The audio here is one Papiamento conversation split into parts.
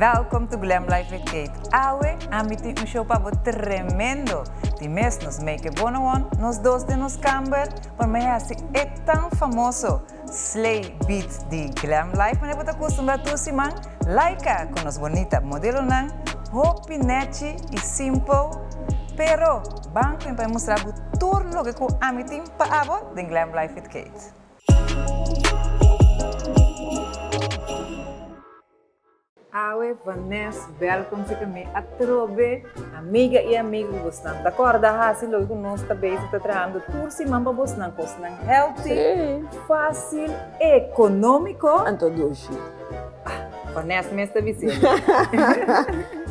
Welcome to Glam Life with Kate. Awe, ami tin un show pa bo tremendo. Di mes nos make e bono won, nos dos den nos kamber, por mei hasi e tan famoso Slay Beat di Glam Life manera bo ta kustumbra tur siman. Laika ku nos bonita modelonan, hopi nechi i simpel, pero ban ku mi pa mustra bo tur loke ku ami tin pa abo den Glam Life with Kate. Awe Vaness welkom si mi atrobe amiga i amigo ku bosnan ta kòrda hasi loke ku nos ta bezig ta trahando tur siman pa bosnan kosnan healthy, fásil, ekonómiko. Anto dushi. Ah, Vaness mes ta bis'é.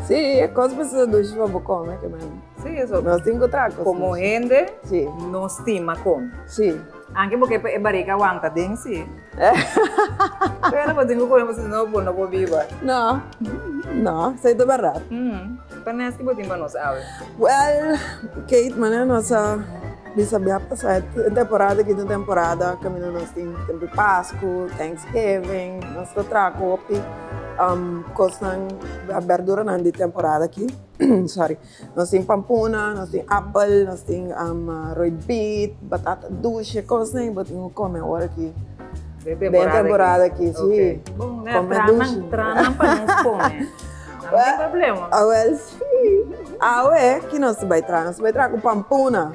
Sí, e kos mester ta dushi pa bo kome ke men. Sí, eso. Nos tin ku traha kos dushi. Komo hende, Sí. nos stima kome. Sí. Anke bo ke pa e barika wanta den si. Pero bo tin ku kome pasobra si no bo no por biba. No, no, esei ta bèrdat. Pa nes ki bo tin pa nos awe? Wèl, Kate, manera nos a bisa bia pasá e temporada aki ta un temporada kaminda nos tin tempu di Pasku, Thanksgiving, nos ta traha ku hopi kosnan, bèrduranan di temporada aki, sorry. Nos tin pampuna, nos tin appel, nos tin roibit, batata dushe, kosnan ei bo tin ku kome ora ki den temporada aki, si. Bon, Kome dushi. Traha nan pa nos kome. No tin problema. Awel si. Awe, ki nos ta bai traha? Nos ta bai traha ku pampuna.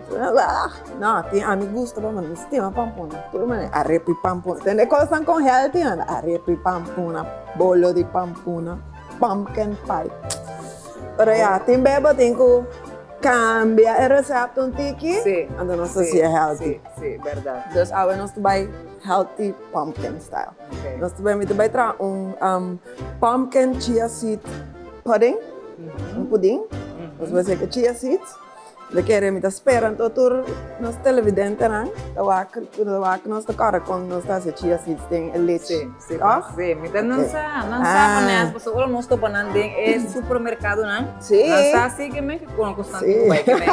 No, tin ami gusta pa mi stima pampuna. Tur manera, arepa i pampuna. Tende kosnan kon healthy nan, arepa i pampuna, bolo di pampuna, pumpkin pie. Pero ya, tin bes bo tin ku kambia e resèpt un tiki, Sí. anto nos ta hasié healthy. Sí, sí, bèrdat. Dus awe nos ta bai healthy pumpkin style. Ok. Nos ta bai, mi ta bai traha un pumpkin chia seed pudding, un puding. Nos bai hasié ku chia seeds. Mi ta kere, mi ta spera anto tur nos televidentenan ta wak, ta wak nos ta kòrda kon nos ta hasi chia seeds den e lechi. Sí, sí, Tòg? sí. Mi ta nan sa, nan sa Ah. pa nes, pasobra ora nos topa nan den e supermerkadonan, Sí. nan sa si ke men ke kon ku stan Sí. tin bai ke men.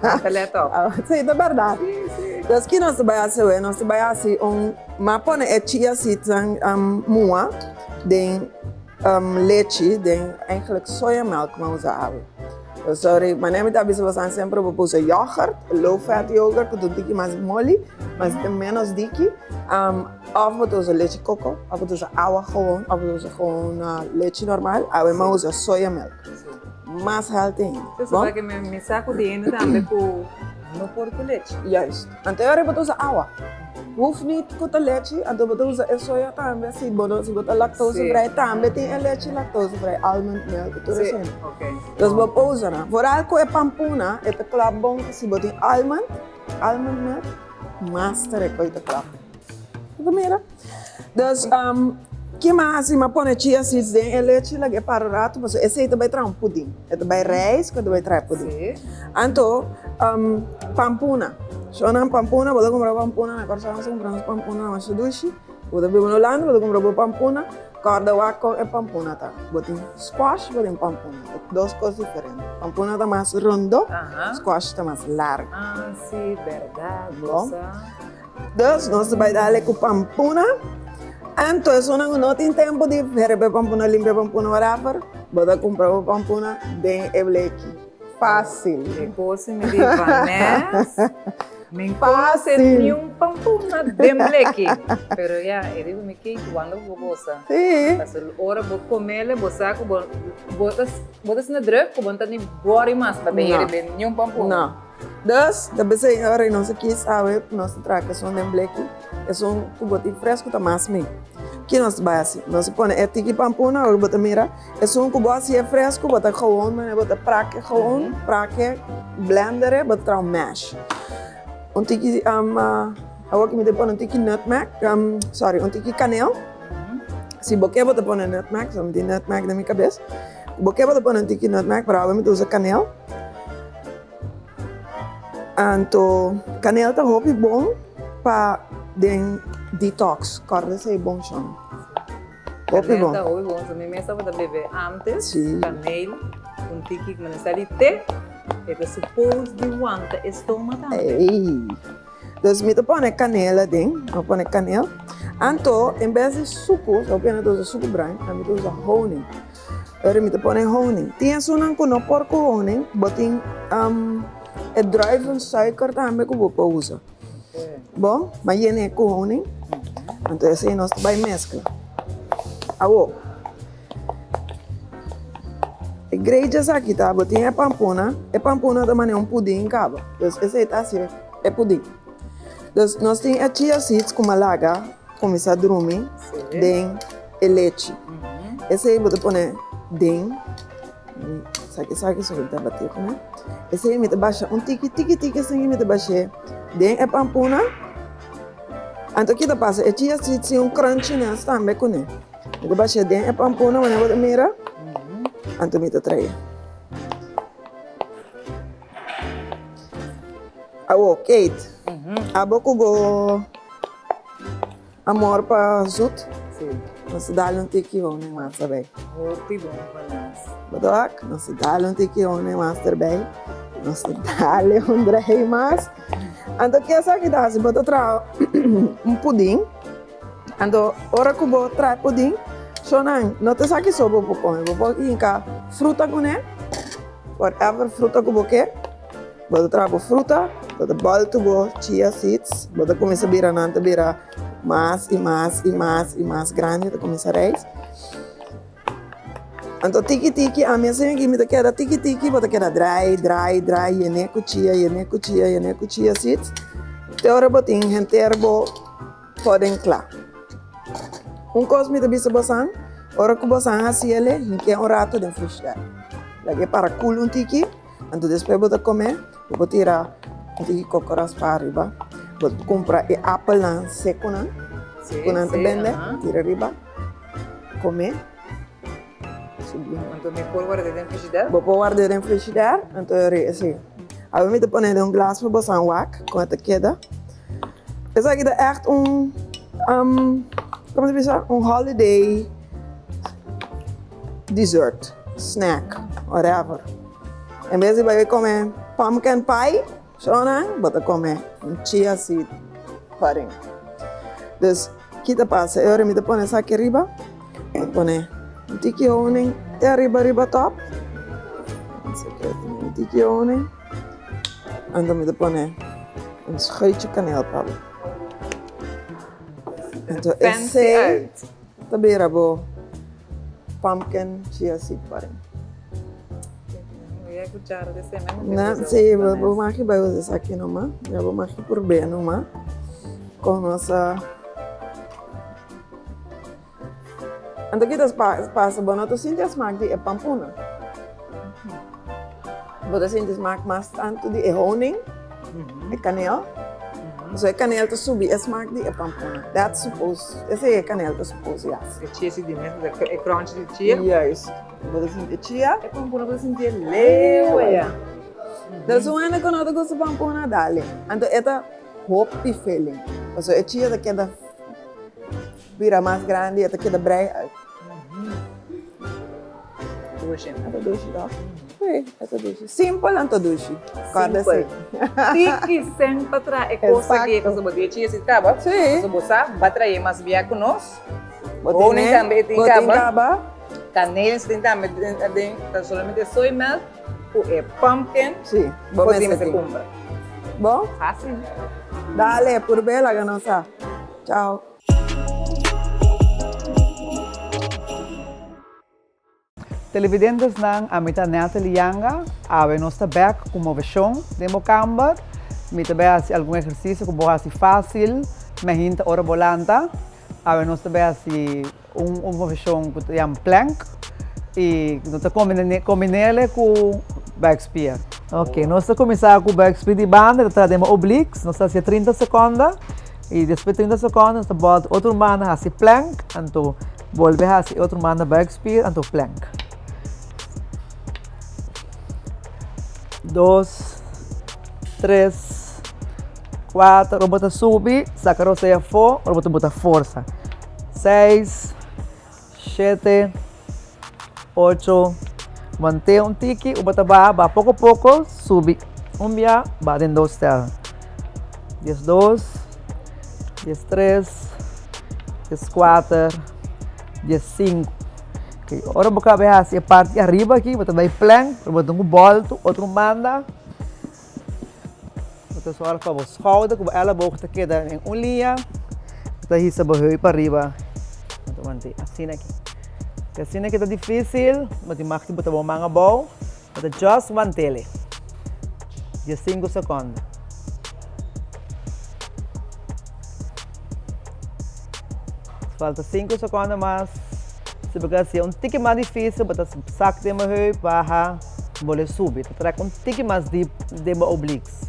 Nan ta lèt òp. Ah, sí, ta bèrdat. Sí, sí. Dus ki nos ta bai hasi awe? Nos ta bai hasi un, mi a pone e chia seedsnan mua den Lechi den eigenlijk sojamelk mi a usa awe. Sorry, manera mi ta bisa bosan semper bo por usa yoghurt, low fat yoghurt ku ta un tiki mas moli, mas ta menos diki. Of bo ta usa lechi koko, of bo ta usa awa gewoon, of bo ta usa gewoon lechi normal. Awe mi a usa sojamelk. Mas healthy ainda. Bo sa ke mi sa ku tin hende tambe ku no por ku lechi. Juist. Anto e ora bo ta usa awa. Hoeft niet ku ta lechi, anto bo ta usa e soya tambe si bo no si bo ta lactose vrij tambe tin e lechi lactose vrij, almond milk i tur esei. Dus bo por usa nan. Vooral ku e pampuna e ta klap bon si bo tin almond, almond milk, mas ta reko i ta klap. Bo ta mira? Dus ki mi a hasi? Mi a pone chia seeds den e lechi laga e para un ratu pasobra esei ta bai traha un pudin. E ta bai rijs ku e ta bai traha e pudin. Anto pampuna. Shownan pampuna, bo ta kumpra pampuna na Kòrsou nos ta kumpra nos pampuna na masha dushi. Bo ta biba na Hulanda bo ta kumpra bo pampuna. Kòrda wak kon e pampuna ta. Bo tin squash, bo tin pampuna. Ta dos kos diferente. Pampuna ta mas rondó, squash ta mas largu. Ah si, bèrdat bo sa. Dus nos ta bai dale ku pampuna. Anto esunnan ku no tin tempu di herbe pampuna, limpia pampuna, whatever, bo ta kumpra bo pampuna den e bleki. Fásil. E kos mi di Vaness, mi konosé niun pampuna den bleki. Pero ya, e di ku mi Kate, wanda ku bo gosa. Sí. Pasobra ora bo komele, bo sa ku bo bo ta bo ta asina druk ku bo no ta ni bòri mas pa ta herbe niun pampuna. No. Dus, ta besei ora i nos a kis awe ku nos ta traha keson den bleki, esun ku bo tin fresku ta mas mi. Ki nos ta bai hasi? Nos a pone e tiki pampuna, ora bo ta mira, esun ku bo hasi e fresku, bo ta gewoon manera bo ta prake gewoon, prake, blender e, bo ta traha un mash. Un tiki, awor ki mi ta pone un tiki nutmeg, sorry, un tiki kanel. Si bo ke bo ta pone nutmeg, so mi tin nutmeg den mi kabes. Bo ke bo ta pone un tiki nutmeg, pero awe mi ta usa kanel. Anto kanel ta hopi bon pa den detox, kòrda esei bon shon. Hopi bon. Kanel ta hopi bon, so mi mes tabata bebe antes Sí. kanel un tiki ku mester di te, e ta suppose di wanta e stoma tambe. Ey. Dus mi ta pone kanel aden, mi pone kanel. Anto en bes di suku, hopi hende ta usa suku bruin, ami ta usa honing. Ora mi ta pone honing. Tin esunnan ku no por ku honing, bo tin e druivensuiker tambe ku bo por usa. Bon, m'a yen'é ku honing, anto esei nos ta bai meskla. Awor, e greitjes aki ta, bo tin e pampuna, e pampuna ta manera un pudin kaba, dus esei ta hasi e pudin. Dus nos tin e chia seeds ku m'a laga kuminsá drumi den e lechi. Esei bo ta pone den. Esaki esaki so mi ta bati ku nan. Esei mi ta basha un tiki tiki tiki esei mi ta bash'é den e pampuna. Anto ki ta pasa e chia seeds tin un crunchiness tambe kuné. Mi ta bash'é den e pampuna manera bo ta mira anto mi ta trae. Awo Kate abo ku bo. Amor pa zoet. Sí. Nos ta dal un tiki honing mas erbij. Hopi bon pa nos. Bo ta wak? Nos ta dal un tiki honing mas erbij. Nos ta dal un drei mas. Anto ke esaki ta hasi? Bo ta traha un puding. Anto ora ku bo traha e puding, shownan no ta esaki so bo por kome. Bo por hinka fruta kuné, whatever fruta ku bo ke. Bo ta traha bo fruta, bo ta bòltu bo chia seeds, bo ta kuminsá bira nan ta bira mas i mas i mas i mas grandi, ta kuminsá reis. Anto tiki tiki ami a siña aki mi ta keda tiki tiki bo ta keda drai drai drai yen'é ku chia yen'é ku chia yen'é ku chia seeds te ora bo tin henter bo pudding kla. Un kos mi ta bisa bosan, ora ku bosan hasi el'e hink'é un rato den frishider, lag'é para kul un tiki. Anto despues bo ta come, bo por tira un tiki coco raspa ariba. Bo ta cumpra e appelnan seconan cu nan ta bende, tira riba, come. Sublime. Anto mi por warda den frigider? Bo por warda den frigider, anto si. Awe mi ta pone den un glas pa boso wak con e ta keda. Esaki ta echt un, como ta bisa, un holiday dessert, snack, whatever. En bes di bai come pumpkin pie, shownan, bo ta come un chia seed pudding. Dus, ki ta pasa? E ora mi ta pone esaki ariba, mi ta pone un tiki honing te ariba riba top. Un tiki honing. Anto mi ta pone un schuitje kaneel pa bo. Anto esei ta bira bo pumpkin chia seed pudding. Na, si, bo mag bai usa esaki numa. Ya bo mag purb'é numa. Kon nos a. Anto ki ta pasa? Bo no ta sinti e smak di e pampuna. Bo ta sinti smak mas tantu di e honing, e kaneel. So e kaneel ta subi e smak di e pampuna. That's suppose, esei e kaneel ta suppose yas. E chia si di mes, e crunch di chia. Juist. Bo ta sinti e chia. E pampuna bo ta sinti e leu aya. Dus un hende ku no ta gusta pampuna, dale. Anto e ta hopi filling. Pasobra e chia ta keda. Bira mas grandi e ta keda brei uit. Dushi. E ta dushi toch? Sí, e ta dushi. Simpel anto dushi. Kòrda Simpel. si. Tiki sen pa traha e kos aki Exacto. pasobra bo di e chi kaba. Sí. Pasobra bo sa, ba trae mas bia ku nos. Bo Honing tene, tambe e tin bo tin kaba. kaba. Kaneel tin tambe den, ta solamente soy melk ku e pumpkin. Sí, bo Bo tin mester mester tin. kumpra. Bon? Fácil. Dale, purb'é laga nos sa. Chao. Televidentesnan, ami ta Natalie Yanga, awe nos ta bek ku moveshon den bo kamber. Mi ta bai hasi algun ehersisio ku bo hasi fásil mehinta ora bo lanta. Awe nos ta bai hasi un un moveshon ku ta yama plank i nos ta kombin'el ku buikspier. Ok, nos ta kuminsá ku buikspier di banda, ta traha den bo obliques, nos ta hasié 30 sekonda. I despues 30 sekondo nos ta bòlta otro manda hasi plank, anto bolbe hasi e otro manda buikspier, anto plank. Dos, tres, kuater, ora bo ta subi, saka rosei afó, ora bo ta bota forsa. Seis, shete, ocho, mant'é un tiki, ora bo ta baha, baha poko poko, subi un bia, baha den dos tel. 12, 13, 14, 15. Ok, ora bo kaba e hasi e parti ariba aki, bo ta bai plank, bo ta un bolto, otro banda. Bo ta sòrg pa bo skouder ku bo èleboog ta keda den un liña. Bo ta hisa bo heup ariba. Bo ta want'é asina aki. Si asina aki ta difísil, bo tin mag di bota bo man abou. Bo ta just want'é diesinku sekònde. Falta sinku sekònde mas. Si bo ke hasié un tiki mas difísil, bo ta sak den bo heup, baha, bolbe subi. Ta trek un tiki mas dip den bo obliques.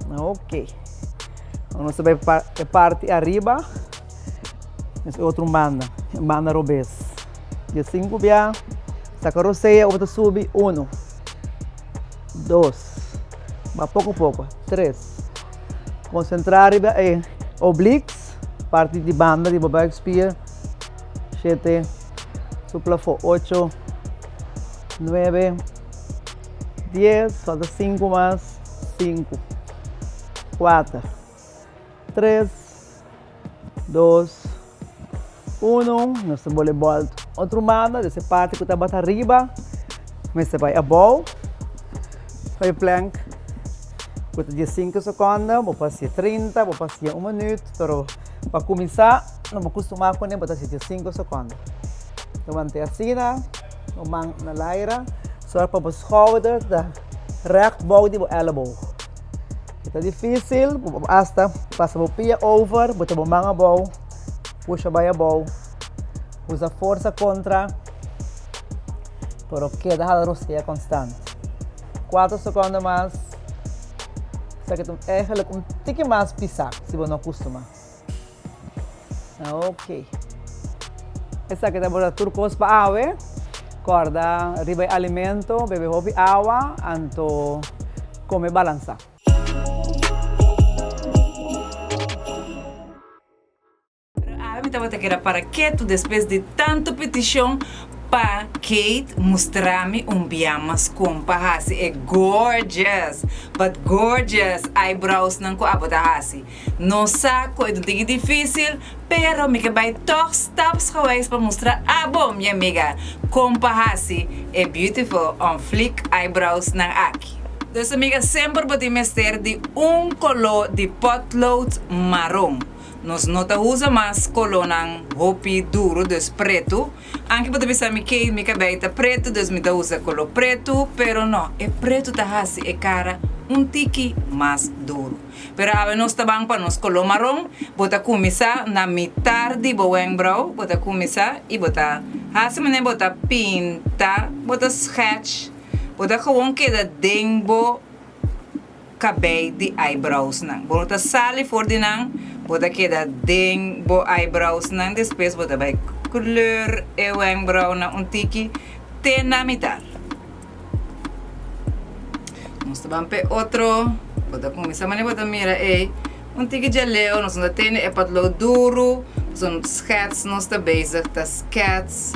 Ok. Awor nos ta bai pa e parti ariba. Nos e otro banda, e banda robes. Diesinku bia, saka rosea, bo ta subi, uno, dos, ba poko poko, tres. Konsentrá riba e obliques, parti di banda di bo buikspier, shete, supla afó, ocho, nuebe, dies, falta sinku mas, sinku, kuater, tres, dos, uno, nos ta bole bòlt otro banda, des e parti ku tabata riba mester bai abou, bai plank ku ta diesinku sekonda, bo por hasié trinta, bo por hasié un minüt, pero pa kuminsá no bo kustumá kuné bo ta hasi diesinku sekonda. Ta want'é asina, bo man na laira, sòrg pa bo skouder ta règt bou di bo èleboog. E ta difísil, bo por asta pasa bo pia over, bo ta bo man abou, pusha bai abou, usa forsa kontra, pero keda hala rosea konstant. Kuater sekondo mas, esaki ta eigenlijk un tiki mas pisá si bo no kustumá. Ok. Esaki tabata tur kos pa awe. Kòrda riba e alimento, bebe hopi awa, anto kome balansá. Pero awe mi tabata keda para ketu despues di tantu petishon pa Kate mustra mi un bia mas kon pa hasi e gorgeous but gorgeous eyebrows nan ku abo ta hasi. No sa ku e ta un tiki difísil, pero mi ke bai tòg stapsgewijs pa mustra abo, mi amiga, kon pa hasi e beautiful on fleek eyebrows nan aki. Dus amiga, semper bo tin mester di un koló di potlood maron. Nos no ta usa mas kolónan hopi duru, dus pretu. Anke bo ta bisa mi, Kate, mi kabei ta pretu, dus mi ta usa koló pretu, pero no, e pretu ta hasi e kara un tiki mas duru. Pero awe nos ta ban pa nos koló maron, bo ta kuminsá na mitar di bo wenkbrou, bo ta kuminsá i bo ta hasi manera bo ta pinta, bo ta sketch, bo ta gewoon keda den bo kabei di eyebrowsnan. Bo no ta sali for di nan, bo ta keda den bo eyebrowsnan, despues bo ta bai kleur e wenkbrounan un tiki te na mitar. Nos ta ban p'e otro. Bo ta kuminsá manera bo ta mira ei. Un tiki djaleu, nos no ta tene e potlood duru. Pasobra schets nos ta bezig ta skets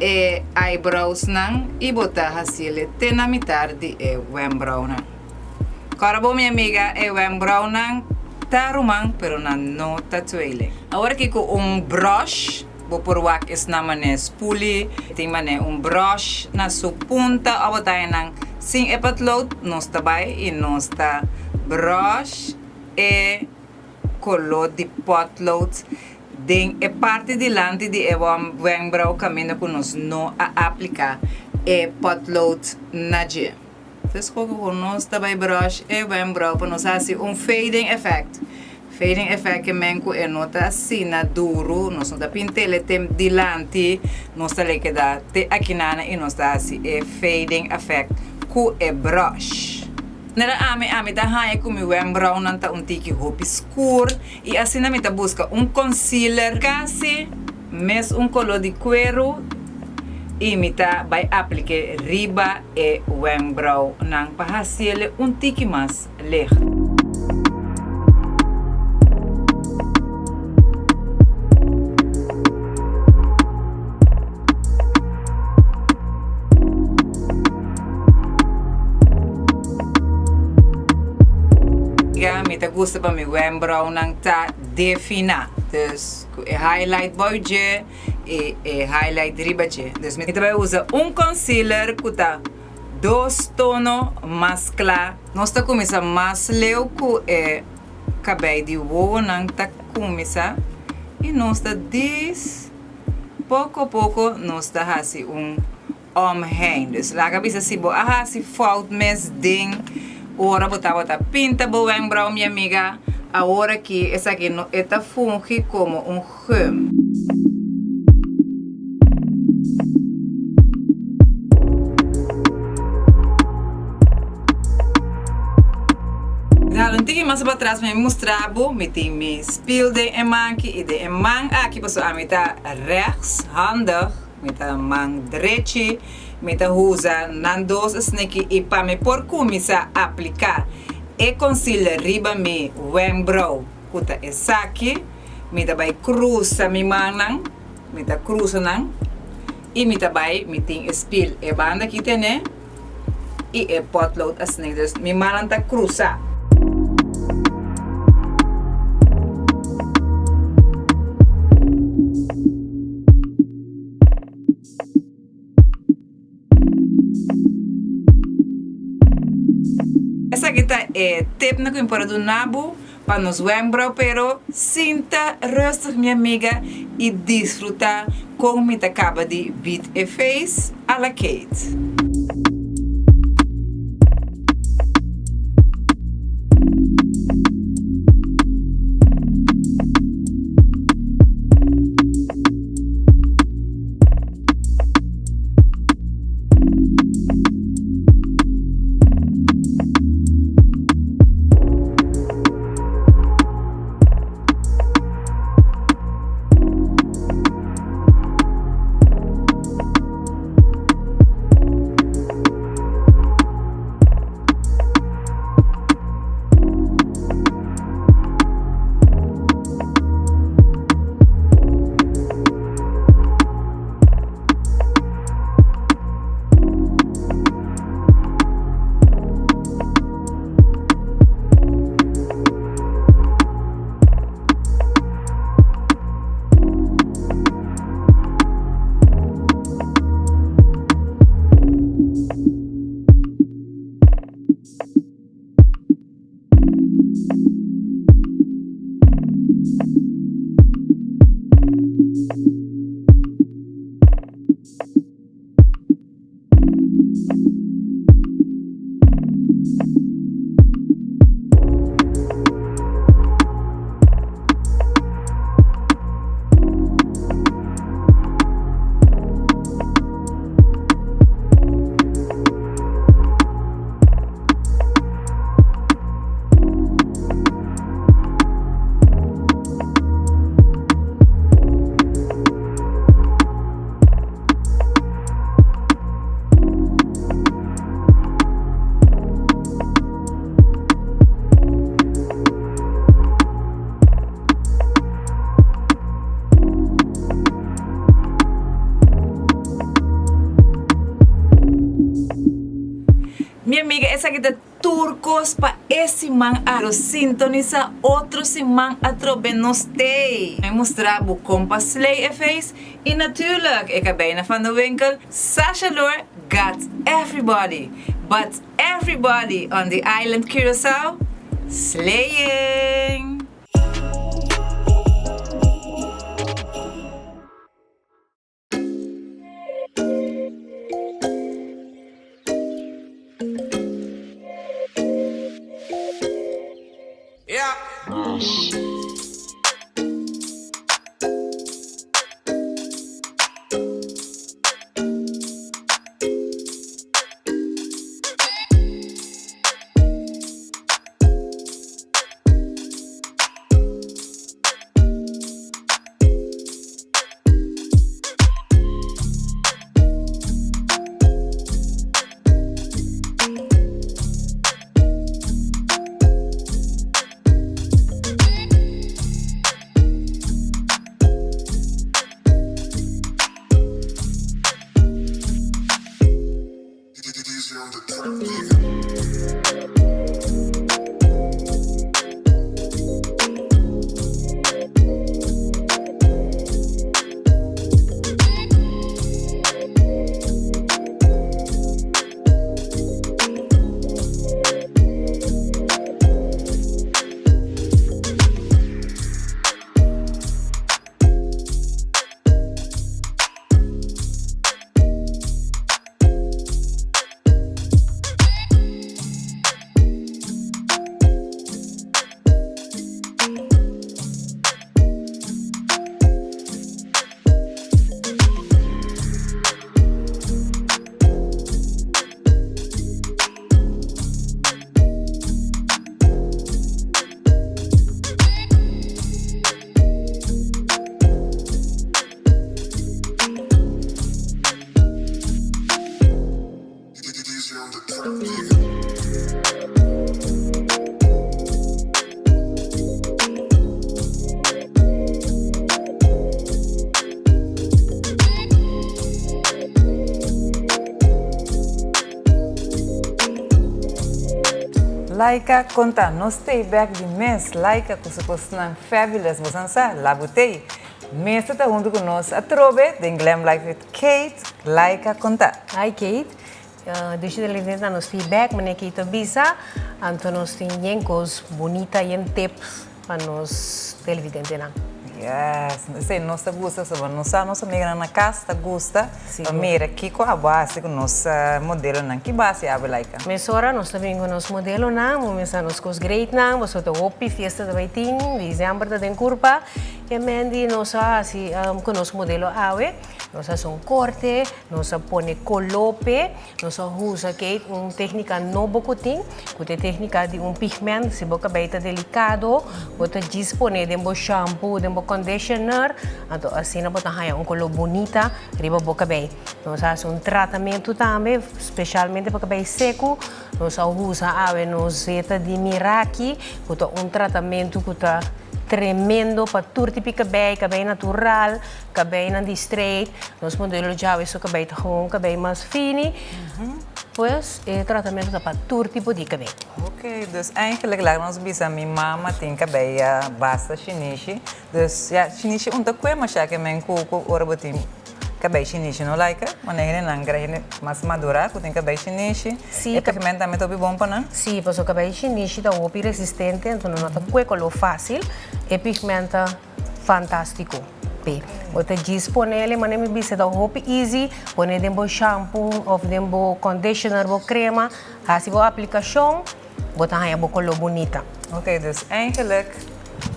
e eyebrowsnan i bo ta hasiel te na mitar di e wembrouwnan. Kòrda bo mi amiga, e wembrouwnan ta ruman pero nan no ta tweeling. Awor aki ku un brush. Bo por wak esnan manera spuli, tin manera un brush na su punta o bo ta haña nan sin e potlood, nos ta bai y nos ta brush e color di potlood den e parti dilanti di e wenkbrauw caminda cu nos no a aplica e potlood na dje. Pues poco cu nos ta bay brush e wenkbrauw pa nos haci un fading effect. Fading effect ke men cu e no ta asina duro, nos no ta pintele te dilanti, nos ta ley keda te akinana y nos ta haci e fading effect cu e brush. Nera ami, ami ta haña cu mi wenkbrauwnan ta un tiki hopi scur y asina mi ta busca un concealer casi mes un color di cuero y mi ta bay aplique riba e wenkbrauwnan pa haciele un tiki mas licht. Mi ta gusta pa mi wenkbrauwnan ta definá. Dus ku e highlight bou dje. E e highlight riba dje. Dus mi ta bai usa un concealer ku ta dos tono mas kla. Nos ta kuminsá mas leu ku e kabei di wowonan ta kuminsá i nos ta dis poko poko nos ta hasi un omheen. Dus laga bisa si bo a hasi fout mes den ora bo tabata pinta bo wenkbrauw mi amiga, awor aki esaki no e ta fungi komo un gum. Dal un tiki mas patras pa mi mustra bo, mi tin mi spiel den e manki i den e man aki pasobra ami ta rechtshandig. Mi ta man drechi, mi ta usa nan dos sneki i pa mi por kuminsá apliká e concealer riba mi wenkbrou ku ta esaki, mi ta bai krusa mi mannan, mi ta krusa nan i mi ta bai mi tin e spil e banda aki tene i e potlood a sneki, dus mi mannan ta krusa. Esaki ta e tipnan ku mi por a duna bo pa nos wenkbrou, pero sinta rustig mi amiga i disfruta kon mi ta kaba di beat e face a la Kate. Mi amiga esaki ta tur kos pa e siman a lo sintonisa otro siman atrobe nos tei. Mi mustra bo kon pa slay e face y natuurlijk e kabei van de winkel Sasha Lor got everybody but everybody on the island Curaçao slaying! Laika konta nos tei bek di mes Laika ku su kosnan fabulous bosan sa labu tei mes ta huntu ku nos atrobe den Glam Life with Kate Laika konta. Hi Kate, Dushi de liefde nos tin bek manera Kate a bisa anto nos tin yen kos bunita yen tips pa nos televidentenan. Yes, esei nos ta gusta soba nos sa nos amiganan na kas ta gusta pa mira kiko abo a hasi ku nos modelonan. Ki bo a hasi abo Laika? Mesora nos ta bin ku nos modelonan, bo mester nos kos greatnan, boso ta hopi fiesta ta bai tin, december ta den kurpa, e men di nos a hasi ku nos modelo awe, nos a hasi un korte, Nos a pone koló p'e, nos a usa kei un téknika nobo ku tin, ku ta e téknika di un pigment. Si bo kabei ta delikado, bo ta djis pone den bo shampoo, den bo conditioner, anto asina bo ta haña un koló bunita riba bo kabei. Nos a hasi un tratamentu tambe, speshalmente pa kabei seku. Nos a usa awe nos zeta di Miraki, ku ta un tratamentu ku ta tremendo pa tur tipo di kabei, kabei natural, Kabeinan di straight, nos modelo djawe su kabei ta gewoon kabei mas fini, pues e tratamento ta pa tur tipo di kabei. Ok, dus eigenlijk laga nos bisa mi mama tin kabei ya basta shinishi, dus ya shinishi un ta kue masha ke men ku ku ora bo tin kabei shinishi no laika, manera hendenan kere hende mas madura ku tin kabei shinishi, e pigment tambe ta hopi bon pa nan. Si, pasobra kabei shinishi ta hopi resistente, enton no ta kue koló fasil, e pigment ta. Fantastico pe. Bo ta djis ponele manera mi bisa ta hopi easy, pone den bo shampoo of den bo conditioner, bo crema, haci bo aplicacion, bo ta haya bo color bunita. Ok, dus eigenlijk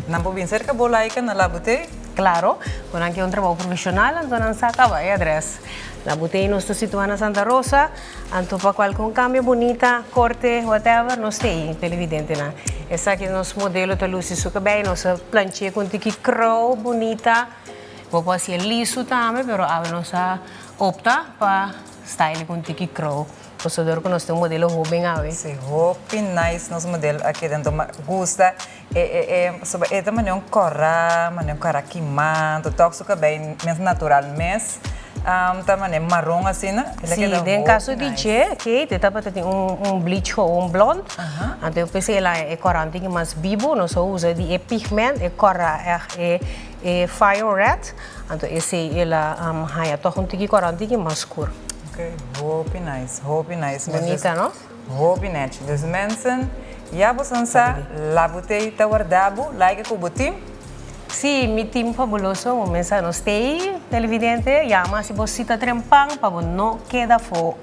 nan por bin cerca bo Laika na La Butey? Claro, bo nan ke un trabou profesional anto nan sa caba e adres. La Butey nos ta situa na Santa Rosa. Anto pa cualke un cambio bunita, corte, whatever, nos ta ey, televidentenan. Esaki nos modelo ta luci su cabey, nos a planch'e cu un tiki crow bunita. Bo por haci'e liso tambe, pero awe nos a opta pa style cu un tiki crow. Pasobra dor cu nos tin un modelo hoben awe. Si, hopi nice nos modelo a keda. Anto mi a gusta e e e pasobra e ta manera un kòrá, manera un kòrá kimá, anto tòg su kabei mes natural mes ta manera maron asina, el a Sí, keda den hopi kaso di nice. dje, Kate, e tabata tin un un bleach gewoon blond, anto yo pensé el a e kòrá un tiki mas bibu, nos a usa di e pigment, e kòrá ègt e e fire red, anto esei el a haña tòg un tiki kòrá un tiki mas skur. Ok, hopi nice, hopi nice mes. Bunita, no? Hopi nechi. Dus mensen, ya bosan sa, la botey ta warda bo, like ku bo team. Sí, mi team fabuloso, bo mesa nos tei, televidente, yama si bo sita trempan pa bo no keda afó.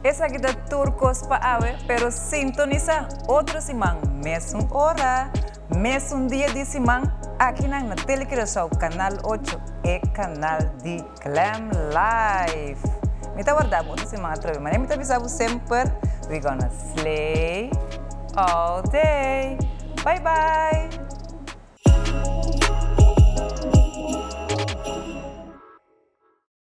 Esaki ta tur kos pa awe, pero sintonisa otro siman mesun ora, mesun dia di siman akinan na Tele Curaçao Canal ocho, e kanal di Glam Life. Mi ta warda bo otro siman atrobe, manera mi ta bisa bo semper, we gonna slay all day. Bye bye!